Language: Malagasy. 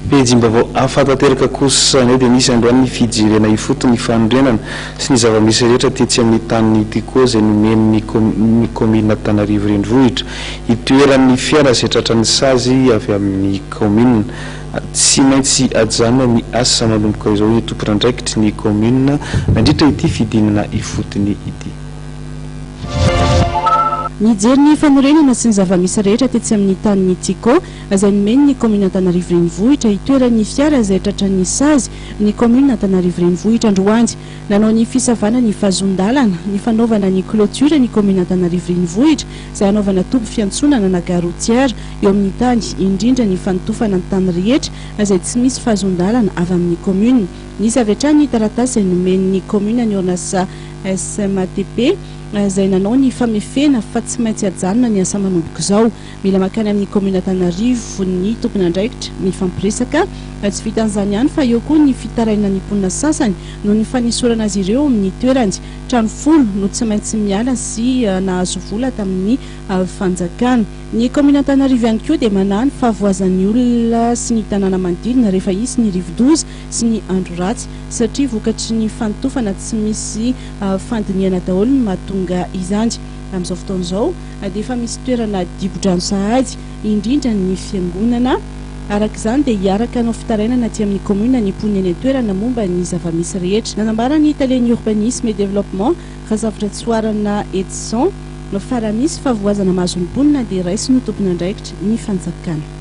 Pejim-baovao hafa tanteraka kosa indray dia nisy androany ny fijerena ifotony ny fanorenana sy ny zava-misy rehetra tetsy amin'ny tanin'ny Tiko izay nomen'ny kaominina Antananarivo Renivohitra hitoeran'ny fiara izay tratran'ny sazy avy amin'ny kaominina. Tsy maintsy ajanona ny asa manomboka izao hoy ny tompon'andraikitry ny kaominina nandritra ity fidinana ifotony ity. Nijery ny fanorenana sy ny zava-misy rehetra tetsy amin'ny tanin'ny Tiko izay nomeny ny kaominina Antananarivo Renivohitra hitoeran'ny fiara izay tratran'ny sazy ny kaominina Antananarivo Renivohitra androany. Nanao ny fisavana ny fahazoan-dalana, ny fanaovana ny clôture ny kaominina Antananarivo Renivohitra izay hanaovana toby fiantsonana na gare routière eo amin'ny tany, indrindra ny fanotofana ny tany rehetra izay tsy misy fahazoan-dalana avy amin'ny kaominina. Nisy avy hatrany ny taratasy izay nomen'ny kaominina ny orinasa SMATP izay nanao ny famefena fa tsy maintsy ajanona ny asa manomboka izao. Mila mankany amin'ny kaominina Antananarivo ny tompon'andraikitra mifampiresaka. Tsy vitan'izany ihany fa eo koa ny fitarainan'ny mponina sasany noho ny fanesorana azy ireo amin'ny toerany. Trano folo no tsy maintsy miala sy nahazo vola tamin'ny fanjakana. Ny kaominina Antananarivo ihany koa dia manahy ny fahavoazan'ny olona sy ny tanàna manodidina rehefa hisy ny rivodoza sy ny andro ratsy satria vokatry ny fanotofana tsy misy fandinihana daholo no mahatonga izany. Amin'izao fotoana izao dia efa misy toerana dibo-drano sahady, indrindra ny fiangonana. Araka izany dia hiaraka hanao fitarainana aty amin'ny kaominina ny mponina eny an-toerana momba ny zava-misy rehetra. Nanambara ny talen'ny Urbanisme et Développement, Razafiratsoarana Edson, fa raha misy fahavoazana mahazo ny mponina dia raisiny ho tompon'andraikitra ny fanjakana.